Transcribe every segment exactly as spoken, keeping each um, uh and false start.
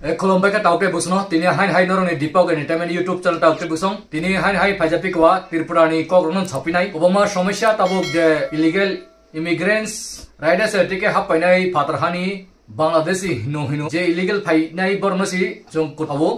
E, khulumbai kha taukte busno, tini hain hai norokni Deepak Entertainment YouTube channel taukte busong. Tini hain hai phaijak pikuwa Tripura ni kok rokno sapinai. Kwbangma somosya tabuk je illegal immigrants raida se tike hap painai phatar hani Bangladeshi hino hino je illegal phainai borokno si chwng kuthawo.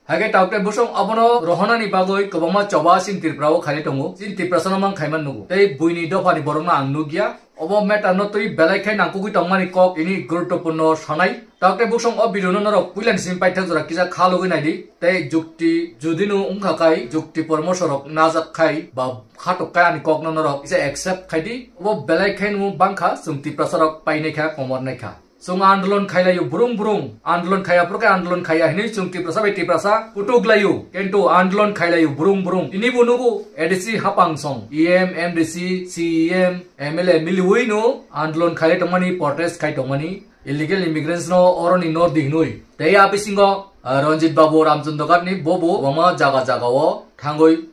Hake taukte busong abono rohonani bagwi kwbangma choba sin Tripura o khaile tongo. Sin Tripura sono mang khaiman nugo. Tei buini dophani borokno ang nukya. Obo matter no twi belai khe nangkukwi tongmani kok ini guruttopurno sanai. Taukte busong o video no norok puilani simi paithak jora kisa kha logwi naidi. Tei jukti judino wngkha kai jukti pormoso rok najak khai ba khatok kai ani kok no norok kisa accept khaidi. Obo belai khe nw bangkha chwng Tiprasa rok painai kha komor nai kha. Chwng andolon khailaio brung brung. Andolon khaiya phuru khe andolon khaiya hinwi chwng Tiprasa bai Tiprasa kutuk laio. Kintu andolon khailaio brung brung. Tini bo nugo A D C hapang song. E M, M D C, C E M, M L A miliwi no andolon khailai tongmani, protest khai tongmani. Illegal immigrants no oroni nor di hinwi. Tei a bisingo, ah, Ranjit Babu Ramchandra Ghat ni bobo kwbangma jaga jaga o thangwi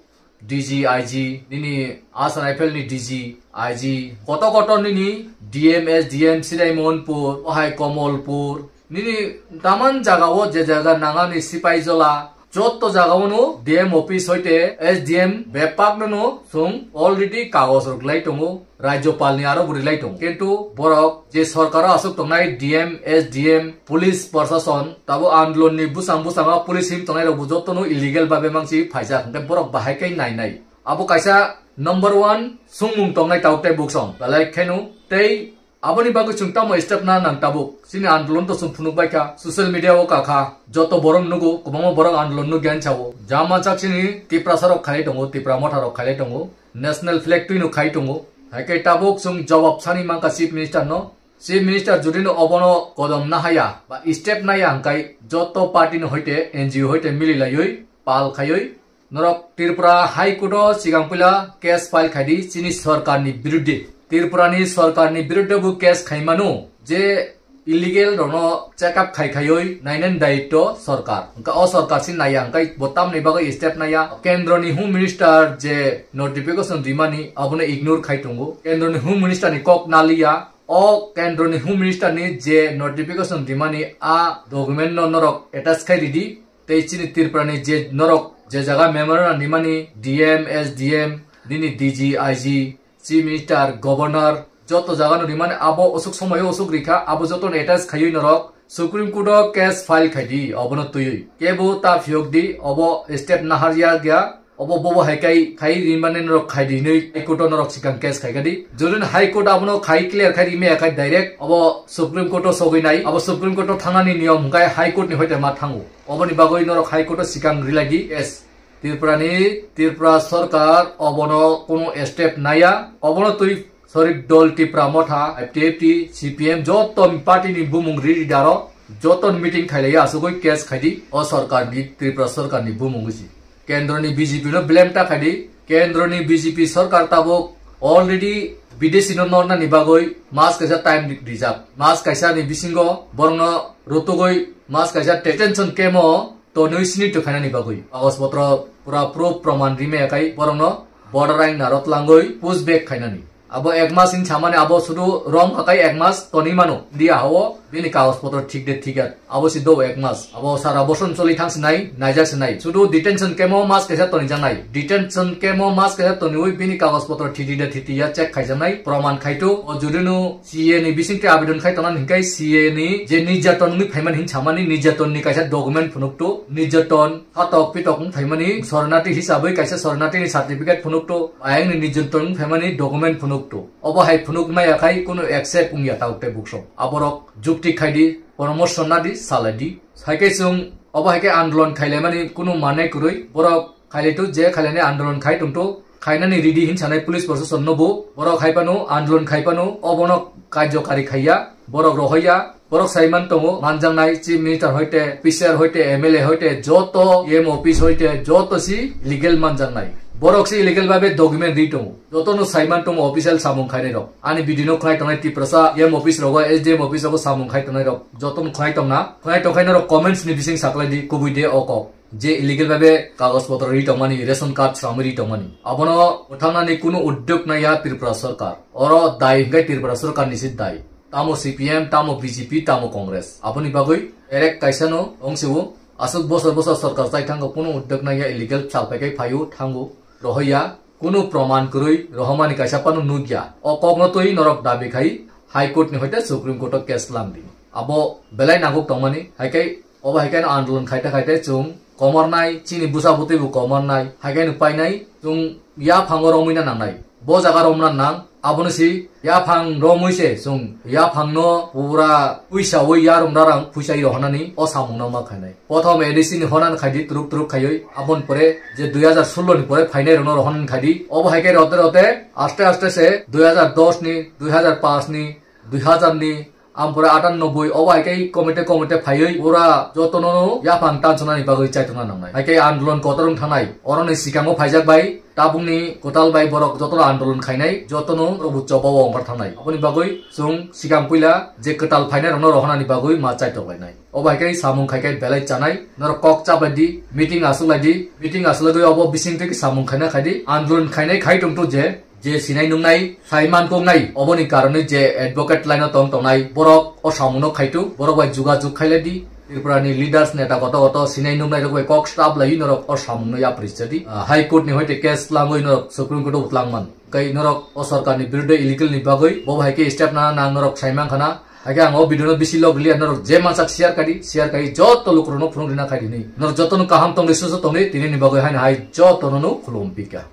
D G, I G, nini Assam Rifle ni D G, I G, koto koto nini D M, S D M, Sirai Mohanpur, ohai Komolpur, nini taman jaga o je jaga nangani Sipai Jola, joto jaga o no D M office hoite S D M bepak no no chwng already kagoj rok lai tongo. Rajyopal ni aro bo rilai tongo. Kintu borok je sorkaro aswk tongnai D M, S D M, police proshashon, tabo andolon ni bwsang bwsang o police him tongnai rok bo joto no illegal babe mangsi phaijak, hwnkhe borok bahai khe nai nai. Abo kaisa number one sungmung tongnai tauk tei buksong. Belai kheno tei aboni bagwi chwng tamo step na nang tabuk. Chini andolon to chwng phunuk bai kha, social media o ka kha, joto borok nugo, kwbangma borok andolon no gyan chao. Jama chak chini Tiprasa rok khailai tongo, Tipra Motha rok khailai tongo. National flag twino khai tongo. Hai khe tabuk chwng jawab sani mankha Chief Minister no. Chief Minister jodi no obono kodom nahaya ba step naya hwnkhe joto party ni hoite N G O hoite mili laiwi pal khaiwi norok Tripura High Court o sigang puila case file khaidi chini sorkar ni birudde. Tripura ni sorkar ni birudde bo case khaimano je illegal rokno check up khai khaiwi nainani daitto sorkar. Hwnkhe o sorkar si naiya, hwnkhe bo tamni bagwi step naiya. Kendroni Home Minister je notification rimani abono ignore khai tongo. Kendroni Home Minister ni kok naliya. O Kendroni Home Minister ni je notification rimani a document no norok attach khai ridi. Tei chini Tripura ni je norok je jaga memorandum rimani D M, S D M, nini D G, I G, Chief Minister, Governor, joto jaga no rimani abo osuk somoyo osuk rikha, abo joto no attach khaiwi norok Supreme Court o case file khaidi, obono twiwi. Kebo ta phiyok di, obo step naharya gya, obo bobo hai kai khai rimani norok khaidi hinwi High Court o norok sikang case khaikha di. Jodi no High Court abono khai clear khai rimaya khai direct, obo Supreme Court o sogwi nai, abo Supreme Court o thangnani niyom hwnkhe High Court ni hoite ma thango. Oboni bagwi norok High Court o sikang rilai di case. Tripura ni, Tripura sorkar obono kunu step naya, obono twi sorik dol Tipra Motha, I P T F T, C P M, joto party ni bumung riri daro, joto meeting khailaiya asugwi case khaidi, o sorkar ni, Tripura sorkar ni bumung si. Kendro ni B J P no blame ta khaidi, Kendro ni B J P sorkar tabuk already bidesi no norna ni bagwi mas kaisa time rijak, mas kaisa ni bisingo borokno rutugwi mas kaisa detention camp o tonwi sini twi khainani bagwi. Kagoj potro pura proof proman rimaya khai borokno border ain narok tlangwi push back khainani. Abo ek mas hin samani abo sudu rom hakai ek mas toni mano. India hao bini kagoj potro thik de thik ya. Abo si do ek mas. Abo sara boson choli thang sinai, naijak sinai. Sudu detention camp o mas kaisa toni janai. Detention camp o mas kaisa toniwi bini kagoj potro thiti de thiti ya check khaijaknai. Proman khaitu o judinu C A ni bisingtwi abidon khai tongna hinkai C A ni je nirjaton wngwi phaimani hin samani nirjaton ni kaisa document phunuktu, nirjaton phatok pitok wng phaimani soronati hisabwi kaisa soronati ni certificate phunuktu, ayang ni nirjaton wng phaimani document phunuktu. Obo hai phunuk maya khai kunu accept wngya tauk tei buksong. Aborok jukti khaidi, poramorso nadi, salaidi. Haikhe chwng obo haikhe andolon khailaimani kunu mane kwrwi borok khailaitu je khailani andolon khai tongtu, khainani ridi hin sanai police proshasonno bo, borok hai phano andolon khai phano obono karjokari khaiya, borok rohoya, borok saiman tongo, manjaknai chief minister hoite, P C R hoite, M L A hoite, joto M office hoite, joto si illegal manjaknai. Borok si illegal babe document ri tongo. Jotono saiman tongo official samung khainai rok. Ani video no khwnai tongnai Tiprasa M office rogo, S D M office rogo samung khai tongnai rok. Jotono khwnai tongna, khwnai tongkhaina rok comments ni bising saklai di, kubui de o kok. Je illegal babe kagoj potro ri tongmani, ration card swrangwi ri tongmani. Abono bwthangnani kunu udyog naiya Tripura sorkar. Oro dai hwnkhe Tripura sorkar ni se dai. Tamo C P M, tamo B J P, tamo Congress. Aboni bagwi erek kaisano ongsio, aswk bosor bosor sorkar chai thango, kunu uddek nangya, illegal bwsal paikai phaio thango, rohoya, kunu proman kwrwi rohomani kaisa phano nukya. O kokno twi norok dabi khai High Court ni hoite Supreme Court o case lamdi. Abo belai nangkuk tongmani, haikai obo haikai no andolon khaite khaite chwng komornai, chini bwsa bwtwi bo komornai, haikai no painai, chwng yaphango romwi na nangnai. Bo jaga romna nang, abono si yaphang romwi se chwng yaphang no pura puisa wi yarwng rarang puisa i rohonani o samung no ma khainai. Prothom A D C ni honan khaidi turuk turuk khaiwi, abon pore je dui hajar sullo ni pore phainai rokno rohonan khaidi. Obo haikai rote rote aste aste se dui hajar dos ni, dui hajar paanch ni, dui hajar ni, ampore atannobboi obo haikai komite komite phaiwi pura jotono yaphang tansonani bagwi chaitokna nangnai. Haikai andolon kotor wng thanai. Oroni sikango phaijak bai, tabukni kwtal bai borok jotono andolon khainai, jotono robu choba o ongkhar thanai. Aboni bagwi chwng sikang puila je kwtal phainai rokno rohonani bagwi ma chaitok lainai. Obo haikai samung khaikai belai chanai, norok kok chabai di, meeting aswk lai di, meeting aswk lai di, obo bising twi samung khaina khai di, andolon khainai khai tongto je, je sinai nungnai, sai man kongnai, oboni karonwi je advocate line o tong tongnai, borok o samungno khaitu, borok bai jugajug khailai di, Tripura ni leaders neta koto koto sinai nungnai rok bai kok stap lai norok o samungno yapri chadi. Ah, High Court ni hoite case langwi norok Supreme Court o twlang man. Kai norok o sorkar ni birudhe illegal ni bagwi bo hai khe step na nang norok sai man khana. Hake ang o video no bisi log liya norok je mansak share kadi, share kadi joto lukurok no phunuk rina khai dini. Norok joto no kaham tongdi susu tongdi tini ni bagwi haino hai joto no no khulum pika.